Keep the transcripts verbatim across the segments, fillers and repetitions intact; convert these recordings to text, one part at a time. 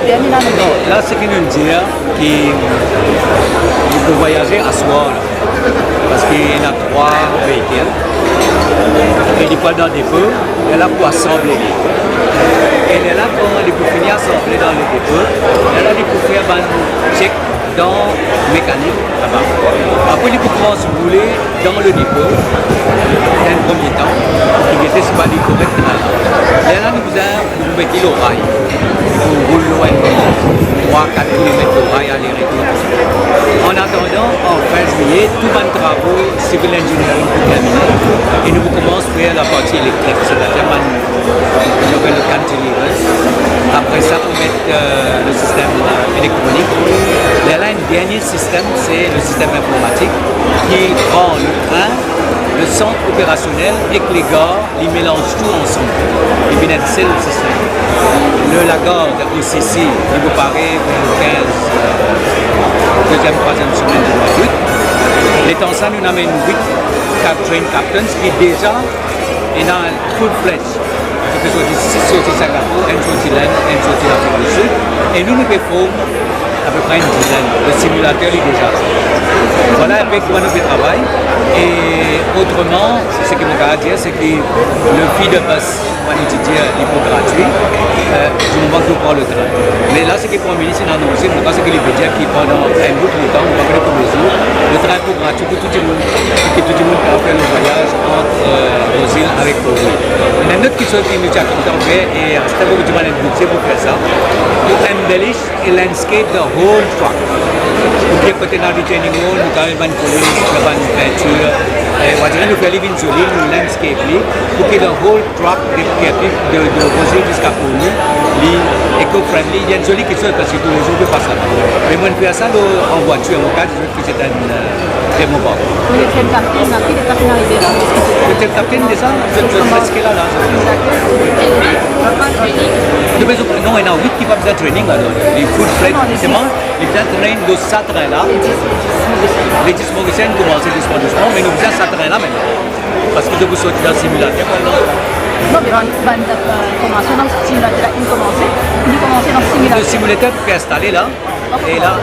Non, la, seki nou dir ki nou pou vwayaze aswar la, parski ena trwa veikil, e li pou al dan depo, lerla pou asanble li. E lerla, kan li pou fini asanble dan le depo, lerla li pou fer bann check dan mekanik laba. Apre, li pou koumans roule dan le depo, dan enn premie tan, pou gete si pa li korek. Lerla nou bizin, nou pou met li lor ray. Li pou roul lor enn trwa, kat kilomet lor ray, ale retour. An atandan, an fin zilye, tou bann travo civil engineering pou termine, e nou pou koumans fer laparti elektrik, setadir bann, nou apel le cantilever. Apre sa, pou met, euh, le sistem, euh, elektronik. Lerla, enn dernie sistem, se le sistem informatik ki pran le trin, le sant operasionel ek legar, li melanz tou ansam. Li vinn enn sel sistem. Le lagard osi, li pou pare pou le kinz, euh, deziem, trwaziem semenn de mwa dout. Letan sa, nou amenn wit cap-, train captains ki deza ena full-fledged. Zot pe sorti, sorti Singapour, enn sorti Lenn, enn sorti Lafrik di Sid. E nou, nou pe form apepre enn dizenn. Le similater, li deza. Vwala enpe kouma nou pe travay. E otreman, seki mo kapav dir, se ki le fee de bus, kouma nou ti dir, li pou gratwi, euh, di moman ki ou pran le trin. Me la, seki Premie Minis inn anonse, mo krwar seki li ve dir ki pandan enn bout letan, mo pa kone konbien zour, le trin pou gratwi pou tou dimoun, ki tou dimoun kapav fer le vwayaz ant, euh, Rozil avek Port Louis. Ena enn lot kiksoz ki nou ti a kontan fer, e aster boukou dimoun ena bidze pou fer sa, pou embellish e landscape the whole track. Oubien kot ena retaining wall, nou kapav met bann kolonn, nou fer bann pintir, e on dirait nou fer li vinn zoli, nou landscape li, pou ki the whole track de Pierrefitte, de, de Rozil ziska Port Louis, li eco-friendly, li enn zoli kiksoz, parski toulezour nou pas laba. Me mo'nn fer sa lor, an vwatir, mo kapav dir zot ki se enn, euh, tre bon parkour. Le train captain, apre, letan finn arive la, le train captain deza, zot, zot preske la, la, zot. Nou bizin, non, ena wit ki pa bizin training la, donk li full-fledged, seman li bizin train lor sa trin la, le dis Morisien koumanse dousman, dousman, me nou bizin sa trin la mem. Parski zot pou sorti dan similater. Non, me bann, bann, euh, formasion dan similater la, inn koumanse, inn koumanse dan similater. Le similater pe instale la, e la,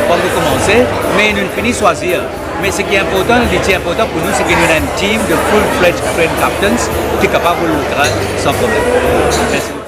pankor koumanse, me nou finn fini swazir. Me seki inportan, li ti inportan pou nou, seki nou ena enn team de full-fledged train captains ki kapav roul le trin san problem. Mersi.